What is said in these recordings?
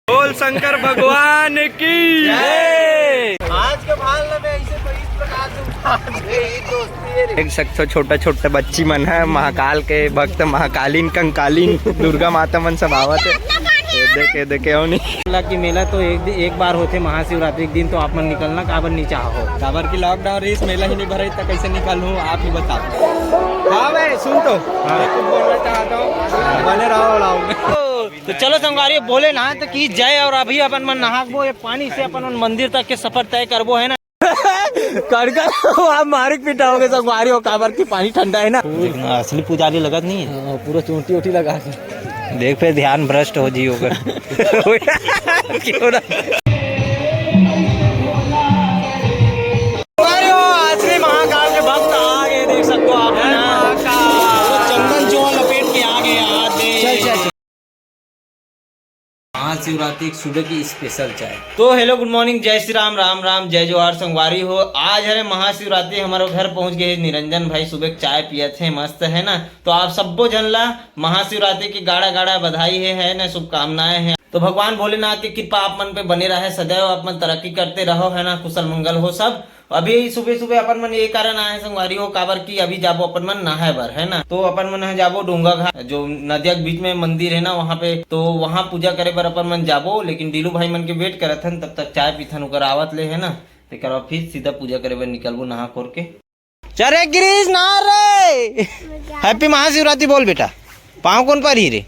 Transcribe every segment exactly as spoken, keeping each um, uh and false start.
बोल शंकर भगवान की जय। आज के भाल में ऐसे तो इस प्रकार से उठा दे, ये दोस्ती है रे। देख सकते हो, छोटा छोटा बच्ची मन है, महाकाल के भक्त, महाकालीन, कंकालीन, दुर्गा माता मन सब आवत है। ये देखे, देखे हो नहीं। बोला कि मेला तो एक दि-, एक बार होथे महाशिवरात्रि के दिन, तो आप मन निकलना काबर नहीं चाहो? काबर कि लॉकडाउन रहिस, मेला ही नहीं भरे, तो कैसे निकलूं, आप ही बताओ। हाँ भाई, सुन तो, मैं कुछ बोलना चाहता हूँ, बने रहो vlog में। तो चलो संगवारी, भोलेनाथ की जय। और अभी अपन मन नहाबो, ये पानी से अपन मन मंदिर तक के सफर तय करबो, है ना? कड़कड़ आप मारिक पिटाओगे संगवारी हो, काबर की पानी ठंडा है ना। लेकिन असली पुजारी लगत नहीं है। हाँ, पूरा चोटी ओटी लगा के। देख, फिर ध्यान भ्रष्ट हो जी होकर। क्यों ना? अरे, वो असली महाकाल के भक्त आ गए, देख सकते हो आप, है ना? महाकाल। चंदन जो लपेट के आ गए, आ गए। चल, चल, चल। महाशिवरात्रि के सुबह की स्पेशल चाय। तो हेलो, गुड मॉर्निंग, जय श्री राम, राम राम, जय जोहार संगवारी हो। आज हरे महाशिवरात्रि, हमारे घर पहुंच गए निरंजन भाई, सुबह के चाय पियत हे, मस्त है ना। तो आप सब्बो झन ला महाशिवरात्रि की गाड़ा गाड़ा बधाई है, है ना, शुभकामनाएं हैं। तो भगवान भोलेनाथ की कृपा आप मन पे बने रहे सदैव, आप मन तरक्की करते रहो, है ना, कुशल मंगल हो सब। अभी सुबह सुबह अपन मन ये कारण आए हैं संगवारी हो, काबर कि अभी जाबो अपन मन नहाए बर, है ना। तो अपन मन ह जाबो डोंगा घाट, जो नदिया के बीच में मंदिर है ना, वहाँ पे। तो वहाँ पूजा करे बर अपन मन जाबो, लेकिन डीलू भाई मन के वेट करत हन, तब तक चाय पीथन ओकर आवत ले, है ना। तेकर बाद फिर सीधा पूजा करे बर निकलबो नहा खोर के। चल रे गिरीश, नहा रे। हैप्पी महाशिवरात्रि बोल बेटा। पाँव कोन परी रे?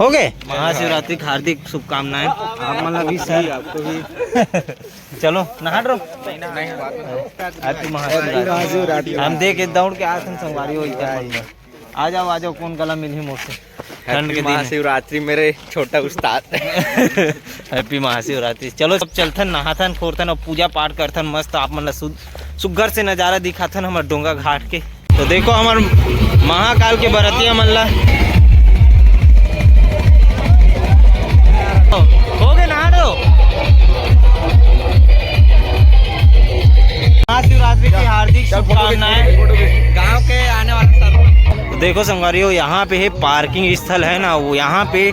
हो गए? महाशिवरात्रि की हार्दिक शुभकामनाएं। आप मन ला भी सर। चलो, नहा रो। हैप्पी महाशिवरात्रि। हम देख के दौड़ के आथन संगवारी हो इधर। आ जाओ, आ जाओ, कौन गला मिलही मोर से? ठंड के दिन है। महाशिवरात्रि मेरे छोटा उस्ताद। हैप्पी महाशिवरात्रि। चलो, सब चलथन, नहाथन, खोरथन और पूजा पाठ करथन। मस्त आप मन ला सुध-, सुग्घर से नजारा दिखाथन हमर डोंगा घाट के। तो देखो हमर महाकाल के बरतिया मन ला। हो गए नहा लो। महाशिवरात्रि की हार्दिक शुभकामनाएं। गांव के आने वाले सब। तो देखो संगवारी हो, यहाँ पे है पार्किंग स्थल है ना, वो यहाँ पे,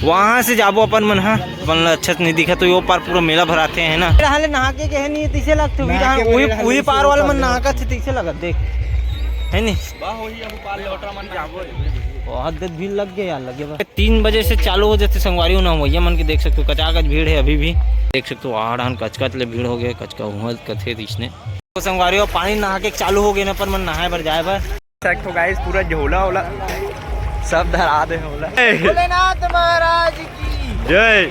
वहाँ से जाबो अपन मन हा। अपन ला अच्छा से नहीं दिखा तो यो पार पूरा मेला भराथे है ना। रहले नहा के कहे नहीं तैसे लगते, वही नहा के वही, मेरे वही रहले पार से वाला ऊपर मन में। नहा के तैसे लगत देख, है नहीं? वाह, वही अब पार लोटा मन जाबो। बहुत देर भीड़ लग गया यार, लगे बा। तीन बजे से चालू हो जाते संगवारी हो ना, भैया मन के देख सकते हो, कचाकच भीड़ है अभी भी। देख सकते हो, आड़ान कचकच ले भीड़ हो गया, कचका हुआ कथे इसने। तो संगवारी हो, पानी नहा के चालू हो गए ना, अपन मन नहाए बर जाए बर। देख सकते हो गाइस, पूरा झोला होला सब धरा दे होला। भोलेनाथ महाराज की जय।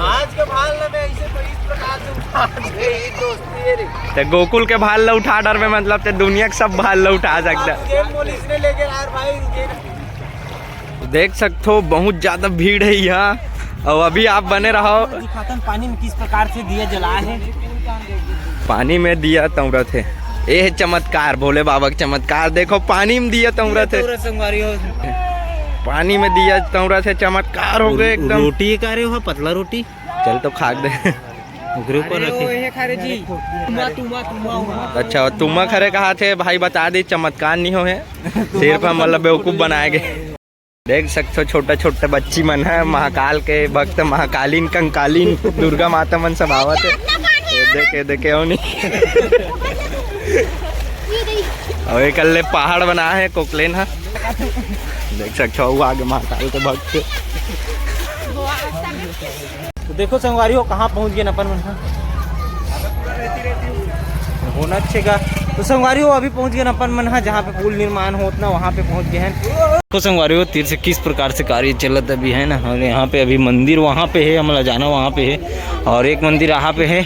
आज के भाल में ऐसे तो इस प्रकार से उठा दे, ये दोस्ती है रे। ते गोकुल के भाल ला उठा डर में, मतलब ते दुनिया के सब भाल ला उठा सकता। जेल पुलिस ने लेके यार भाई इनके। तो देख सकते हो, बहुत ज्यादा भीड़ है यहाँ। और अभी आप बने रहो। दिखातन पानी में किस प्रकार से दिया जला है। पानी में दिया तौरत है, ये है चमत्कार, भोले बाबा का चमत्कार। देखो, पानी में दिया तौरत है। तौरत संगवारी हो। पानी में दिया तौरत है, चमत्कार हो गए एकदम। रोटी ये कह रहे हो, पतला रोटी? चल तो खा दे। ओकरे ऊपर अरे रखे। ओ, ये खा रे जी। तुम्हा, तुम्हा, तुम्हा, तुम्हा। अच्छा, तुम्हा खरे कहा थे भाई, बता दे, चमत्कार नहीं हो है, सिर्फ हम मतलब बेवकूफ बनाए गए। देख सकते हो, छोटा छोटा बच्ची मन है, महाकाल के भक्त, महाकालीन, कंकालीन, दुर्गा माता मन सब आवत है। ये देखे, देखे हो नहीं। और एक अल्ले पहाड़ बना है कोकलेन है, देख सकते हो, वो आगे महाकाल के भक्त। तो देखो संगवारी हो, कहाँ पहुँच गए अपन मन हा। होना अच्छे का। तो संगवारी हो, अभी पहुँच गए अपन मन हा, जहाँ पे पुल निर्माण होत ना, वहाँ पे पहुँच गए हैं। तो संगवारी हो, तीर से किस प्रकार से कार्य चलत अभी है ना, और यहाँ पे अभी मंदिर वहाँ पे है, हमला जाना वहाँ पे है, और एक मंदिर यहाँ पे है,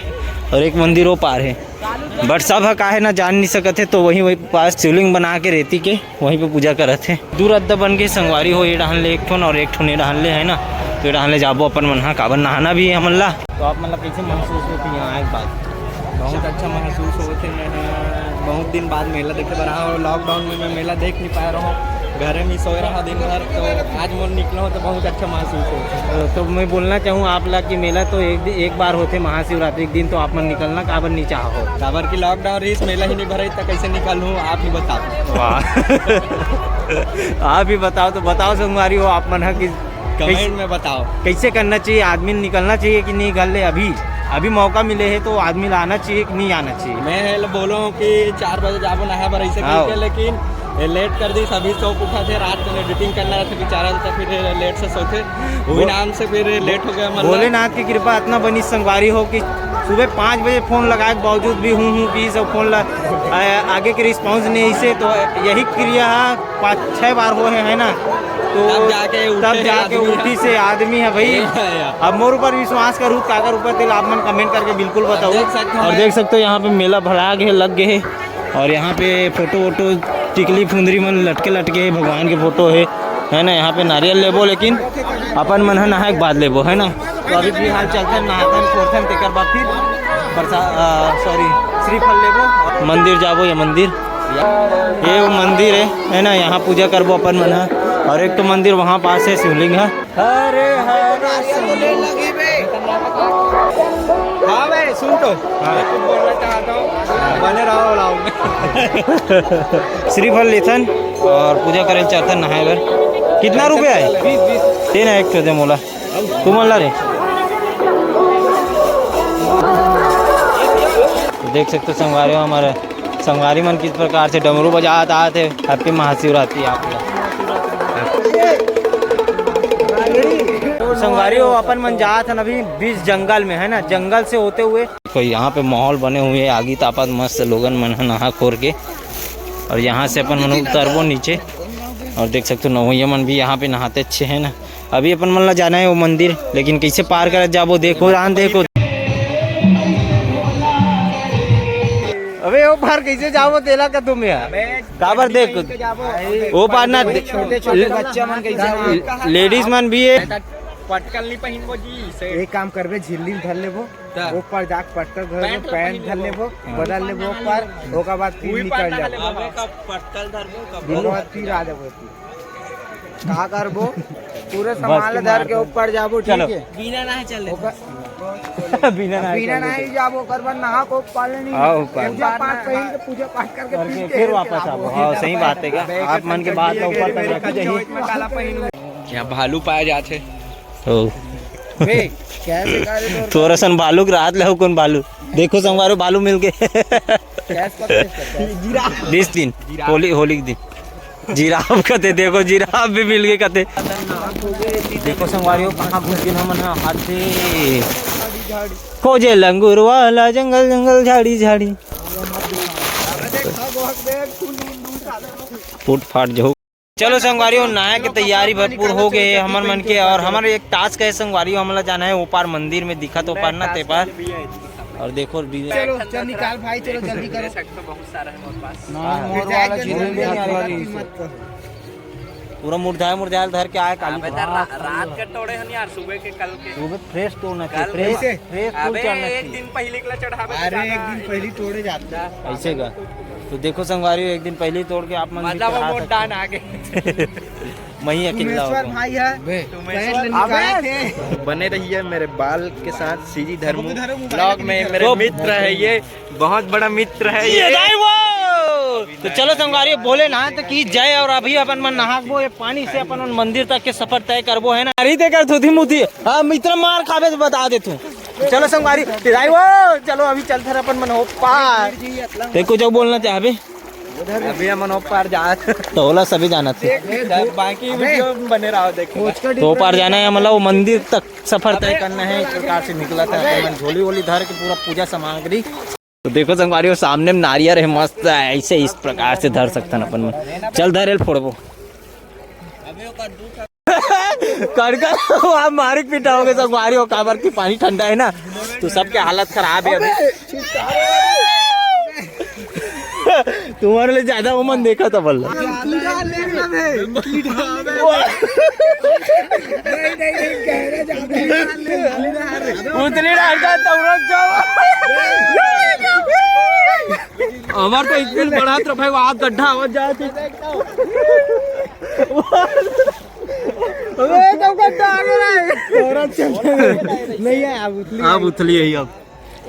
और एक मंदिर वो पार है। बट सब ह का है ना, जान नहीं सकत है, तो वही, वही पास शिवलिंग बना के रेती के वहीं पे पूजा करत है। दू रद्दा बन के संगवारी हो, ये डहान ले एक ठोन और एक ठोन ये डहान ले, है ना, तो ये डहान ले जाबो अपन मन हा, काबर नहाना भी है हमन ला। तो आप मन ला कैसे महसूस होती है यहाँ आए के बाद? बहुत अच्छा महसूस होते हैं। बहुत दिन बाद मेला देखे बर आया और लॉकडाउन में मैं मेला देख नहीं पाया रहा हूँ, घरे में ही सोए रहा दिन भर, तो आज मोर निकला हूँ तो बहुत अच्छा महसूस होता है। तो मैं बोलना चाहूँ आप ला कि मेला तो एक दि-, एक बार होते महाशिवरात्रि के दिन, तो आप मन निकलना काबर नहीं चाहो? काबर कि लॉकडाउन रहिस, मेला ही नहीं भरे, तो कैसे निकलूँ, आप ही बताओ। वाह। आप ही बताओ, तो बताओ संगवारी हो आप मन ह कि कमेंट में बताओ। कैसे करना चाहिए, आदमी निकलना चाहिए कि नहीं घर ले? अभी, अभी मौका मिले है तो आदमी ला आना चाहिए कि नहीं आना चाहिए? मैं है बोलो हूँ कि चार बजे जाबो नहाए बर ऐसे हाँ। करके, लेकिन ये लेट कर दी। सभी सो उठा थे, रात को एडिटिंग करना रहता बेचारा, तो फिर लेट से सोते, वही बो-, नाम से फिर लेट हो गया मतलब। भोलेनाथ की कृपा इतना बनी संगवारी हो कि सुबह पाँच बजे फोन लगाए के बावजूद भी हूँ हूँ कि सब फोन ला, आ-, आगे के रिस्पांस नहीं, इसे तो यही क्रिया पाँच छह बार हो है, है ना? तो तब जाके उठे तब जाके आदमी उठी है। से आदमी है भाई। या, या। अब मोर ऊपर विश्वास करू, काकर ऊपर तेल आप मन कमेंट करके बिल्कुल बताओ। देख सकते हो और भाई। देख सकते हो यहाँ पे मेला भरा के लग गए है और यहाँ पे फोटो वोटो टिकली फुंदरी मन लटके लटके है, भगवान के फोटो है, है ना? यहाँ पे नारियल लेबो, लेकिन अपन मन ह नहाए के बाद लेबो, है ना? तो अभी फिलहाल चलथन, नहाथन, खोरथन, तेकर बाद फिर प्रसाद, अ, सॉरी, श्रीफल लेबो, मंदिर जाबो। ये मंदिर, ये वो मंदिर है, है ना? यहाँ पूजा करबो अपन मन ह। और एक तो मंदिर वहाँ पास है, शिवलिंग है। हरे हरे शिवलिंग। हाँ भाई, सुन तो। हाँ। मैं कुछ बोलना चाहता हूँ, बने रहो vlog में। श्रीफल लेथन और पूजा करे चलथन नहाए बर। कितना रुपया है? बीस, बीस। दे ना एक ठो दे मोला। तू मन ला रे। देख सकते हो संगवारी हो, हमारे संगवारी मन किस प्रकार से डमरू बजात आत हे। Happy महाशिवरात्रि आप लोग। संगवारी हो, अपन मन जात हन अभी बीच जंगल में, है ना, जंगल से होते हुए। तो यहाँ पे माहौल बने हुए हैं, आगी तापत मस्त लोगन मन ह नहा खोर के। और यहाँ से अपन मन उतरबो नीचे और देख सकते हो नवैया मन भी यहाँ पे नहाते अच्छे हैं ना। अभी अपन मन ला जाना है वो मंदिर, लेकिन कैसे पार करत जाबो, देखो रान देखो। अबे वो पार कैसे जाबो तेला का तुम यार? अबे काबर देख, कहीं के जाबो। वो पार ना छोटे छोटे बच्चा मन कैसे लेडीज मन भी है। पटकल नहीं पहिनबो जी से। एक काम करबे, झिल्ली धर लेबो, हाँ। ऊपर जाके पटकल धर लेबो, पैंट ला पैंट पहिन धर लेबो। लेबो, हाँ। बदल लेबो ऊपर, ओकर बाद फिर उही निकल पार जाबो। अबे का पटकल धरबो, कब ओकर बाद फिर आ जाबो। का करबो, पूरे सामान ला धर के ऊपर जाबो, चलो। ठीक है? बिना नहाए चल लेते। ओकर बिना नहाए बिना चल नहाए लेते। जाबो, ओकर बाद नहा को ऊपर ले नहीं। हाँ, ऊपर। पूजा पाठ पहिन के, पूजा पाठ करके करके फिर फिर के वापस आबो। आबो। हाँ, सही बात है का? आप मन के बात ला ऊपर तक रखी जाही। काला पहिन। यहाँ भालू पाए जाथे। ओ। बे, क्या बेकार है तोर थोड़ा सन भालू के रात ले हो कौन भालू? देखो संगवारी हो, भालू मिल के। कैस का पेश करता है? बीस दिन। होली, होली के दिन। जिराफ कते, देखो जिराफ भी मिल गए कते। देखो संगवारी हो, कहाँ घुस गए हमन ह, हाथी। खोजे लंगूर वाला जंगल जंगल झाड़ी झाड़ी। फूट फाट जो। चलो संगवारी हो, नहाए के तैयारी भरपूर हो गए हमर मन के, और हमर एक टास्क है संगवारी हो, हमला जाना है ओ पार मंदिर में दिखत ओ पार ना ते पार। और देखो डी-, चलो, चल निकाल भाई, चलो जल्दी करो। देख सकते हो, बहुत सारा है मोर पास। ना, मोर वाला चीज नहीं आ रही। पूरा मुरझाया मुरझाया धर के आए काली। अबे तो रा-, रात के तोड़े हन यार, सुबह के, कल के। सुबह फ्रेश तोड़ना चाहिए, कल फ्रेश, कैसे? फ्रेश फूल अबे चढ़ना एक चाहिए। दिन पहले के ला चढ़ावे तो अरे, ज्यादा एक दिन पहले तोड़े जाते हैं। ऐसे का? तो देखो संगवारी हो, एक दिन पहले ही तोड़ के आप मन भी मतलब चढ़ा वो सकते मोटा हो। ना आगे। मैं ही अकेला भुवनेश्वर होगा। भाई है। बे। पैंट ले निकाले थे। बने रहिए मेरे बाल के साथ, सीजी धर्मू ब्लॉग में। मेरे तो मित्र है ये, बहुत बड़ा मित्र है ये। ये भाई वो। तो चलो संगवारी, भोलेनाथ की जय। और अभी अपन मन नहाकबो, ये पानी से अपन मन मंदिर तक के सफर तय करबो, है ना? अरे देख यार, धोती मुथी, हम इतना मार खाबे तो बता दे तू। चलो संगवारी, राई वो, चलो अभी चलते रह अपन मन हो पार। देखो जो बोलना चाहबे। अभी हमन ओ पार जात। तो ओला सभी जानत हे। बाकी वीडियो में बने रहो, देखो। तो ओ पार जाना है, मतलब वो मंदिर तक सफर तय करना है। इस प्रकार से निकला था अपन मन झोली वोली धर के पूरा पूजा सामग्री। तो देखो संगवारी, वो सामने में नारियल है, मस्त है, ऐसे इस प्रकार से धर सकथन अपन मन। चल धरेल फोड़बो। कड़का। आप मारे के पिटाओगे संगवारी हो, काबर की पानी ठंडा है ना, तो सबके हालत खराब है अभी। तुम्हारे लिए ज्यादा वो मन देखा था बल्ला। उतनी डालता तब रुक जाओ। हमार तो एक दिन बढ़ा तो भाई, वहाँ गड्ढा आवाज जाए थे। अबे, तो गड्ढा आ गया है। और अच्छा नहीं है, अब उथली आप है। उथली है अब।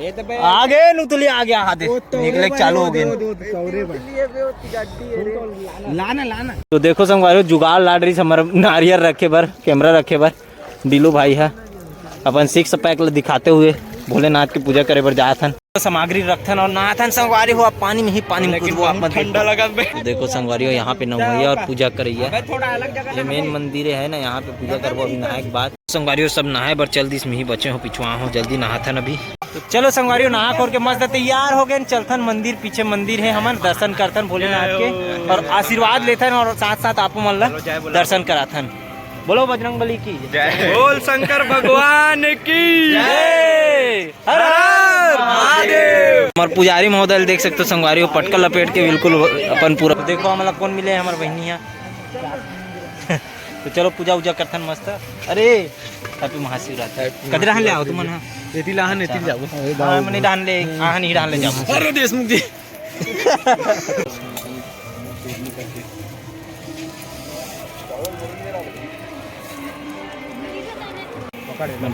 आगे नुतली आ गया, हाथ निकले चालू हो गए। लाना, लाना। तो देखो संगवारी हो, जुगाड़ लाड रही हमर नारियल रखे बर, कैमरा रखे बर। डीलू भाई है अपन सिक्स पैक ल दिखाते हुए भोलेनाथ की पूजा करे बर जात हन। तो सामग्री रखथन और नहाथन संगवारी हो, अब पानी में ही पानी में कूदबो आप मन ठंडा लगत बे। तो देखो संगवारी हो, यहाँ पे नहवइया और पूजा करइया। अबे थोड़ा अलग जगह ये मेन मंदिर है ना, यहाँ पे पूजा करबो अभी नहाए के बाद। संगवारी हो, सब नहाए बर चल दिस, मिही बचे हो, पिछुआ हो, जल्दी नहाथन अभी। तो चलो संगवारी हो, नहा खोर के मस्त तैयार हो गए, चलथन मंदिर, पीछे मंदिर है, हमन दर्शन करथन भोलेनाथ के और आशीर्वाद लेथन और साथ साथ आप मन ला दर्शन कराथन। बोलो बजरंग बली की जय। बोल शंकर भगवान की जय। हर हर महादेव। हमारे पुजारी महोदय देख सकते हो संगवारी हो, पटका लपेट के बिल्कुल अपन पूरा। देखो हमला कौन मिले, हमार बहिनी है। तो चलो पूजा उजा करथन मस्त। अरे हैप्पी महाशिवरात्रि। कदे रहन ले आओ तुमन, हाँ। एती लाहन, एती जाबो। हाँ, मने रहन ले, हाँ, नहीं रहन ले जाबो। अरे देशमुख जी।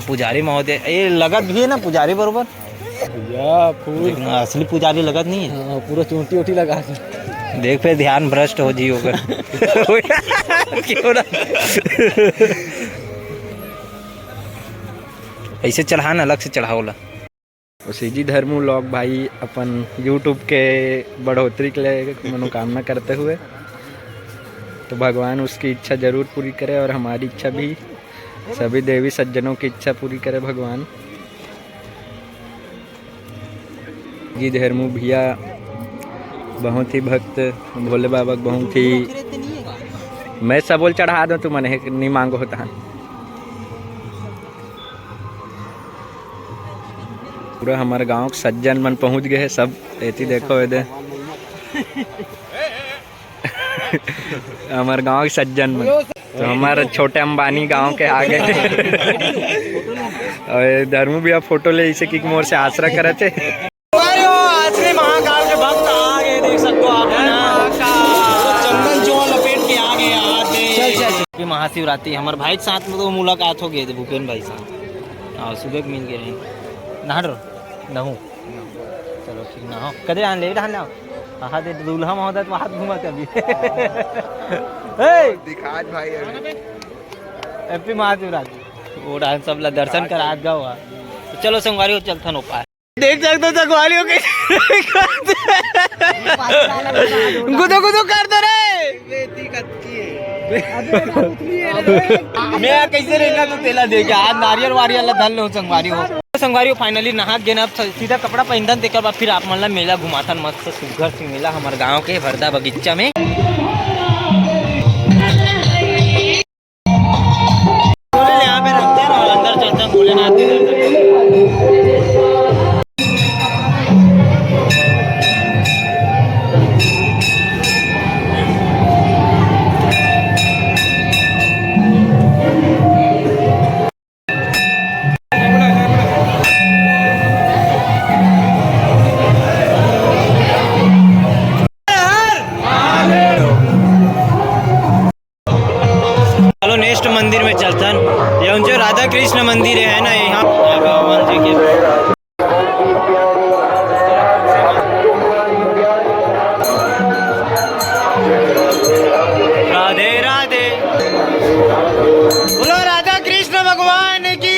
पुजारी महोदय, ये लगत भी है ना पुजारी बरोबर? या फूल। लेकिन असली पुजारी लगत नहीं है। हाँ, पूरा चोटी ओटी लगा के। देख, फिर ध्यान भ्रष्ट हो जी होकर। क्यों ना? ऐसे चढ़ा ना, अलग से चढ़ाओ ला। और सीजी धर्मू व्लॉग भाई अपन YouTube के बढ़ोतरी के लिए मनोकामना करते हुए, तो भगवान उसकी इच्छा जरूर पूरी करे और हमारी इच्छा भी, सभी देवी सज्जनों की इच्छा पूरी करे भगवान। जी धर्मू भैया बहुत ही भक्त, भोले बाबा के बहुत ही, मैं सबोल चढ़ा दूँ, तू मन हे नहीं मांगो होता। पूरा हमार गांव के सज्जन मन पहुंच गए हैं सब। एती देखो एदे। हमार गांव के सज्जन मन। तो हमार छोटे अंबानी गांव के आ गए। और ये धर्मू भैया फोटो ले इसे किक मोर से आसरा करत हे। अरे वो असली महाकाल के भक्त आ गए, देख सकते हो आप ना। तो चंदन चोर लपेट के आ गए, आ गए। ये महाशिवरात्रि हमारे भाई के साथ में तो मुलाकात हो गई थी, भूपेन भाई साथ। हाँ, सुबह के मिल गए हैं। नहा डरो, नहू। चलो ठीक, नहाओ। कदे आन ले, डाल लाओ। हाँ, दे दूल्हा महोदय तो हाथ घुमा के अभी। हे! दिखा भाई अभी। हैप्पी महाशिवरात्रि। वो डाल सब ला दर्शन करा जाओ। तो चलो संगवारी हो, चलथन ओपार। देख सकते हो संगवारी हो के। गुदो गुदो कर दो रे। मैं कैसे रहेगा तू तेला दे के? आज नारियल वारियल ला धर लो संगवारी हो। संगवारी हो, finally नहा के ना, अब सीधा कपड़ा पहनथन, तेकर बाद फिर आप मन ला मेला घुमाथन, मस्त सुग्घर सी मेला हमर गांव के भरदा बगीचा में। चलो, यहाँ पे रखते हैं और अंदर चलते हैं भोलेनाथ के दर्शन। चलो नेक्स्ट मंदिर में चलथन। ये उनसे राधा कृष्ण मंदिर है ना यहाँ, यहाँ पे हनुमान जी के। राधे राधे। बोलो राधा कृष्ण भगवान की।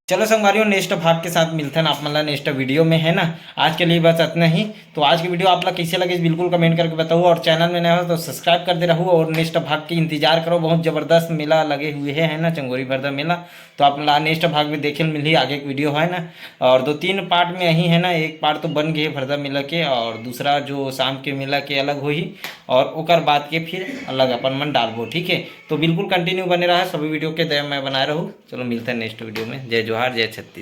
चलो संगवारियों, नेक्स्ट भाग के साथ मिलथन आप मन ला नेक्स्ट वीडियो में, है ना। आज के लिए बस इतना ही। तो आज की वीडियो आप ला कैसे लगे, बिल्कुल कमेंट करके बताओ, और चैनल में नया हो तो सब्सक्राइब कर दे रहू, और नेक्स्ट भाग के इंतजार करो। बहुत जबरदस्त मेला लगे हुए है, है ना, चंगोरी भरदा मेला। तो आप ला नेक्स्ट भाग में देखे मिलही, आगे एक वीडियो है ना। और दो तीन पार्ट में यही है ना, एक पार्ट तो बन गए भरदा मेला के, और दूसरा जो शाम के मेला के अलग होही, और ओकर बाद के फिर अलग अपन मन डालबो, ठीक है। तो बिल्कुल कंटिन्यू बने रहा सभी वीडियो के, दया मैं बनाए रहू। चलो मिलते हैं नेक्स्ट वीडियो में। जय जोहार, जय छत्तीसगढ़।